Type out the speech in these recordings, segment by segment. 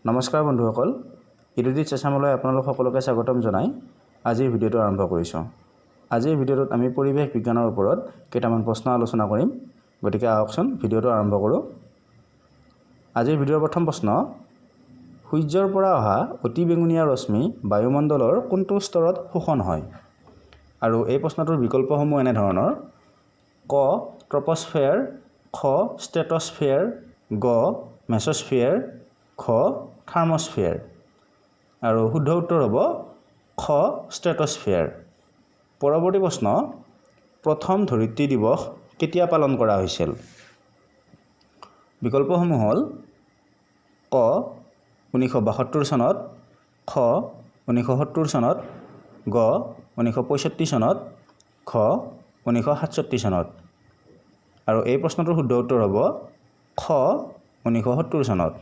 নমস্কাৰ বন্ধুসকল, ইডুটিটছ আছামলৈ আপোনালোক সকলোকে স্বাগতম জনাই আজিৰ ভিডিঅ'টো আৰম্ভ কৰিছোঁ। আজিৰ ভিডিঅ'টোত আমি পৰিৱেশ বিজ্ঞানৰ ওপৰত কেইটামান প্ৰশ্ন আলোচনা কৰিম। গতিকে আহকচোন, ভিডিঅ'টো আৰম্ভ কৰোঁ। আজিৰ ভিডিঅ'ৰ প্ৰথম প্ৰশ্ন: সূৰ্যৰ পৰা অহা অতি বেঙুনীয়া ৰশ্মি বায়ুমণ্ডলৰ কোনটো স্তৰত শোষণ হয়? আৰু এই প্ৰশ্নটোৰ বিকল্পসমূহ এনেধৰণৰ: ক ট্ৰপস্ফেয়াৰ, খ ষ্ট্ৰেটস্ফেয়াৰ, গ মেছস্ফিয়াৰ, ঘ থাৰ্মস্ফিয়াৰ। আৰু শুদ্ধ উত্তৰ হ'ব খ ষ্ট্ৰেটস্ফিয়াৰ। পৰৱৰ্তী প্ৰশ্ন: প্ৰথম ধৰিত্ৰী দিৱস কেতিয়া পালন কৰা হৈছিল? বিকল্পসমূহ হ'ল ক 1972 চনত, খ 1970 চনত, গ 1965 চনত, ঘ 1967 চনত। আৰু এই প্ৰশ্নটোৰ শুদ্ধ উত্তৰ হ'ব খ 1970 চনত।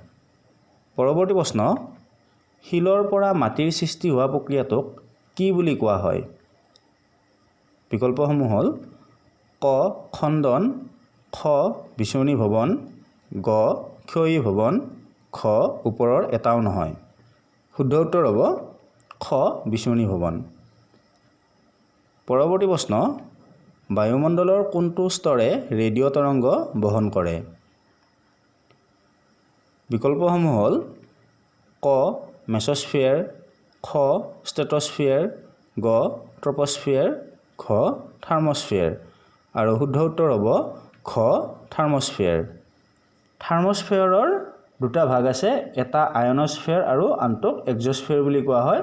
পৰৱৰ্তী প্ৰশ্ন: শিলৰ পৰা মাটিৰ সৃষ্টি হোৱা প্ৰক্ৰিয়াটোক কি বুলি কোৱা হয়? বিকল্পসমূহ হ'ল ক খণ্ডন, খ বিচৰণী ভৱন, গ ক্ষয়ীভৱন, ঘ ওপৰৰ এটাও নহয়। শুদ্ধ উত্তৰ হ'ব খ বিচৰণী ভৱন। পৰৱৰ্তী প্ৰশ্ন: বায়ুমণ্ডলৰ কোনটো স্তৰে ৰেডিঅ' তৰংগ বহন কৰে? বিকল্পসমূহ হ'ল ক মেছস্ফিয়াৰ, খ ষ্ট্ৰেটস্ফিয়াৰ, গ ট্ৰপস্ফিয়াৰ, ঘ থাৰ্মস্ফিয়াৰ। আৰু শুদ্ধ উত্তৰ হ'ব ঘ থাৰ্মস্ফিয়াৰ। থাৰ্মস্ফিয়াৰৰ দুটা ভাগ আছে, এটা আয়নস্ফিয়াৰ আৰু আনটোক এক্সস্ফিয়াৰ বুলি কোৱা হয়।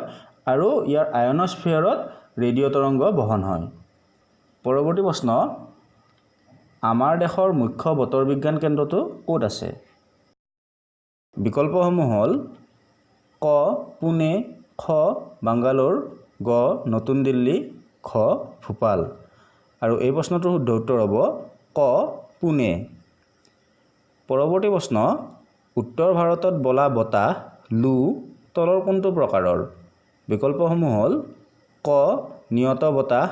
আৰু ইয়াৰ আয়নস্ফিয়াৰত ৰেডিঅ' তৰংগ বহন হয়। পৰৱৰ্তী প্ৰশ্ন: আমাৰ দেশৰ মুখ্য বতৰ বিজ্ঞান কেন্দ্ৰটো ক'ত আছে? বিকল্পসমূহ হ'ল ক পুনে, খ বাংগালোৰ, গ নতুন দিল্লী, ঘ ভূপাল। আৰু এই প্ৰশ্নটোৰ শুদ্ধ উত্তৰ হ'ব ক পুনে। পৰৱৰ্তী প্ৰশ্ন: উত্তৰ ভাৰতত বলা বতাহ লু তলৰ কোনটো প্ৰকাৰৰ? বিকল্পসমূহ হ'ল ক নিয়ত বতাহ,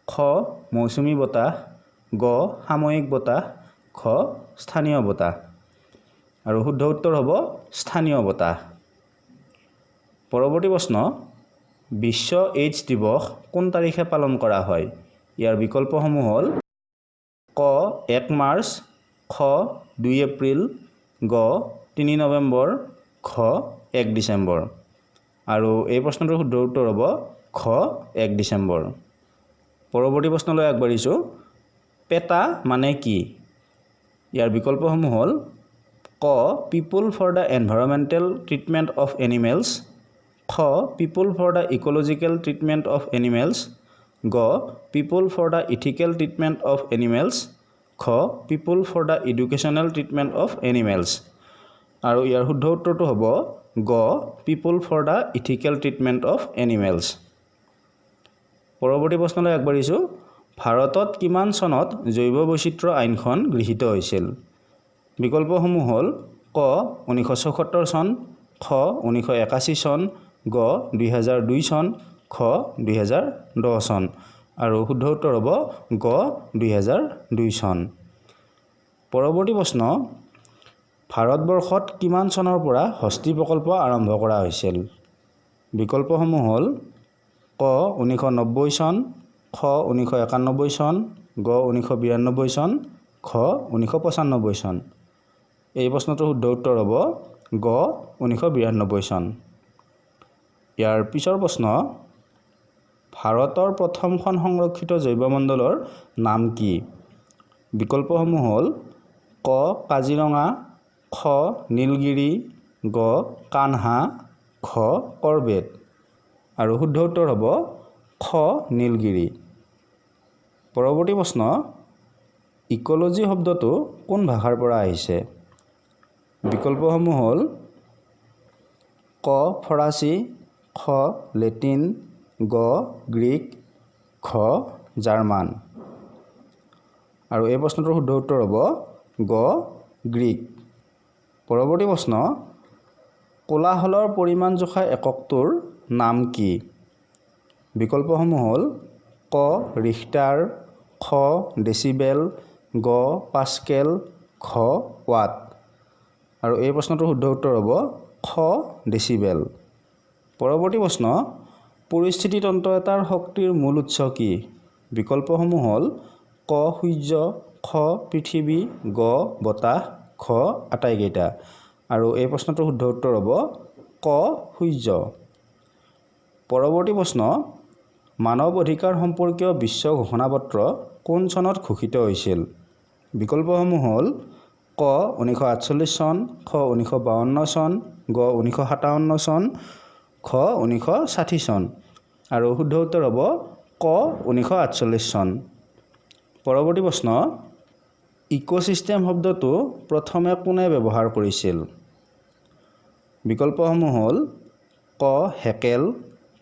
খ মৌচুমী বতাহ, গ সাময়িক বতাহ, ঘ স্থানীয় বতাহ। আৰু শুদ্ধ উত্তৰ হ'ব স্থানীয় বতাহ। পৰৱৰ্তী প্ৰশ্ন: বিশ্ব এইডছ দিৱস কোন তাৰিখে পালন কৰা হয়? ইয়াৰ বিকল্পসমূহ হ'ল ক 1 মাৰ্চ, খ 2 এপ্ৰিল, গ 3 নৱেম্বৰ, ঘ 1 ডিচেম্বৰ। আৰু এই প্ৰশ্নটোৰ শুদ্ধ উত্তৰ হ'ব ঘ 1 ডিচেম্বৰ। পৰৱৰ্তী প্ৰশ্নলৈ আগবাঢ়িছোঁ। পেটা মানে কি? ইয়াৰ বিকল্পসমূহ হ'ল ক People for the Environmental Treatment of Animals, খ People for the Ecological Treatment of Animals, গ People for the Ethical Treatment of Animals, ঘ People for the Educational Treatment of Animals। আৰু ইয়াৰ শুদ্ধ উত্তৰটো হ'ব গ People for the Ethical Treatment of Animals। পৰৱৰ্তী প্ৰশ্নলৈ আগবাঢ়িছোঁ। ভাৰতত কিমান চনত জৈৱ বৈচিত্ৰ্য আইনখন গৃহীত হৈছিল? বিকল্পসমূহ হ'ল ক 1974 চন, খ 1981 চন, গ 2002 চন, ঘ 2010 চন। আৰু শুদ্ধ উত্তৰ হ'ব গ 2002 চন। পৰৱৰ্তী প্ৰশ্ন: ভাৰতবৰ্ষত কিমান চনৰ পৰা হস্তী প্ৰকল্প আৰম্ভ কৰা হৈছিল? বিকল্পসমূহ হ'ল ক 1990 চন, খ 1991 চন, গ 1992 চন, ঘ 1995 চন। এই প্ৰশ্নটোৰ শুদ্ধ উত্তৰ হ'ব গ 1992 চন। ইয়াৰ পিছৰ প্ৰশ্ন: ভাৰতৰ প্ৰথমখন সংৰক্ষিত জৈৱমণ্ডলৰ নাম কি? বিকল্পসমূহ হ'ল ক কাজিৰঙা, খ নীলগিৰি, গ কানহা, ঘ কৰবেট। আৰু শুদ্ধ উত্তৰ হ'ব খ নীলগিৰি। পৰৱৰ্তী প্ৰশ্ন: ইক'লজি শব্দটো কোন ভাষাৰ পৰা আহিছে? বিকল্পসমূহ হ'ল ক ফৰাচী, খ লেটিন, গ গ্ৰীক, ঘ জাৰ্মান। আৰু এই প্ৰশ্নটোৰ শুদ্ধ উত্তৰ হ'ব গ গ্ৰীক। পৰৱৰ্তী প্ৰশ্ন: কোলাহলৰ পৰিমাণ জোখা এককটোৰ নাম কি? বিকল্পসমূহ হ'ল ক ৰিখটাৰ, খ ডেচিবেল, গ পাস্কেল, ঘ ৱাট। আৰু এই প্ৰশ্নটোৰ শুদ্ধ উত্তৰ হ'ব খ খ ডেচিবেল। পৰৱৰ্তী প্ৰশ্ন, পৰিস্থিতিতন্ত্ৰ এটাৰ শক্তিৰ মূল উৎস কি? বিকল্পসমূহ হ'ল ক সূৰ্য, খ পৃথিৱী, গ বতাহ, ঘ আটাইকেইটা। আৰু এই প্ৰশ্নটোৰ শুদ্ধ উত্তৰ হ'ব ক সূৰ্য। পৰৱৰ্তী প্ৰশ্ন, মানৱ অধিকাৰ সম্পৰ্কীয় বিশ্ব ঘোষণাপত্ৰ কোন চনত ঘোষিত হৈছিল? বিকল্পসমূহ হ'ল ক 1948 চন, খ 1952 চন, গ 1957 চন, ঘ 1960 চন। আৰু শুদ্ধ উত্তৰ হ'ব ক 1948 চন। পৰৱৰ্তী প্ৰশ্ন, ইক'ছিষ্টেম শব্দটো প্ৰথমে কোনে ব্যৱহাৰ কৰিছিল? বিকল্পসমূহ হ'ল ক হেকেল,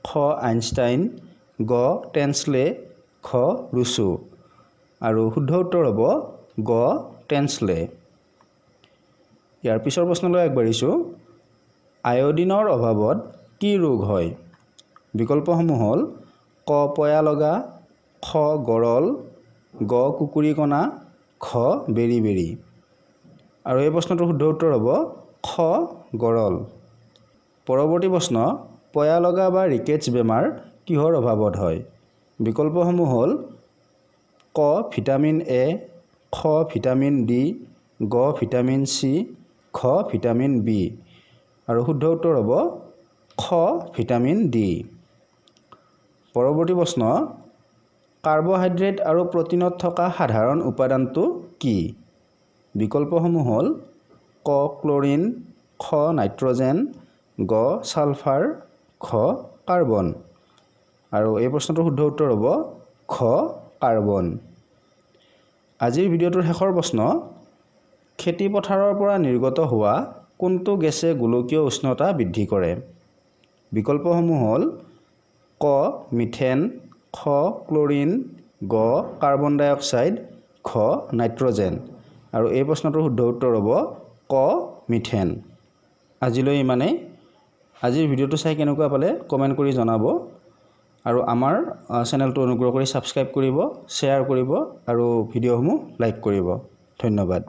খ আইনষ্টাইন, গ টেন্সলে, ঘ ৰুছো। আৰু শুদ্ধ উত্তৰ হ'ব গ টেন্সলে। ইয়াৰ পিছৰ প্ৰশ্নলৈ আগবাঢ়িছোঁ। আয়ডিনৰ অভাৱত কি ৰোগ হয়? বিকল্পসমূহ হ'ল ক পয়া লগা, খ গৰল, গ কুকুৰীকণা, ঘ বেৰি বেৰি। আৰু এই প্ৰশ্নটোৰ শুদ্ধ উত্তৰ হ'ব খ গৰল। পৰৱৰ্তী প্ৰশ্ন, পয়া লগা বা ৰিকেটছ বেমাৰ কিহৰ অভাৱত হয়? বিকল্পসমূহ হ'ল ক ভিটামিন এ, খ ভিটামিন ডি, গ ভিটামিন চি, ঘ ভিটামিন বি। আৰু শুদ্ধ উত্তৰ হ'ব খ ভিটামিন ডি। পৰৱৰ্তী প্ৰশ্ন, কাৰ্বহাইড্ৰেট আৰু প্ৰ'টিনত থকা সাধাৰণ উপাদানটো কি? বিকল্পসমূহ হ'ল ক ক্ল'ৰিন, খ নাইট্ৰজেন, গ ছালফাৰ, ঘ কাৰ্বন। আৰু এই প্ৰশ্নটোৰ শুদ্ধ উত্তৰ হ'ব ঘ কাৰ্বন। আজিৰ ভিডিঅ'টোৰ শেষৰ প্ৰশ্ন, খেতিপথাৰৰ পৰা নিৰ্গত হোৱা কোনটো গেছে গোলকীয় উষ্ণতা বৃদ্ধি কৰে? বিকল্পসমূহ হ'ল ক মিথেন, খ ক্ল'ৰিন, গ কাৰ্বন ডাই অক্সাইড, ঘ নাইট্ৰজেন। আৰু এই প্ৰশ্নটোৰ শুদ্ধ উত্তৰ হ'ব ক মিথেন। আজিলৈ ইমানেই। আজিৰ ভিডিঅ'টো চাই কেনেকুৱা পালে কমেণ্ট কৰি জনাব আৰু আমাৰ চেনেলটো অনুগ্ৰহ কৰি ছাবস্ক্ৰাইব কৰিব, শ্বেয়াৰ কৰিব আৰু ভিডিঅ'সমূহ লাইক কৰিব। ধন্যবাদ।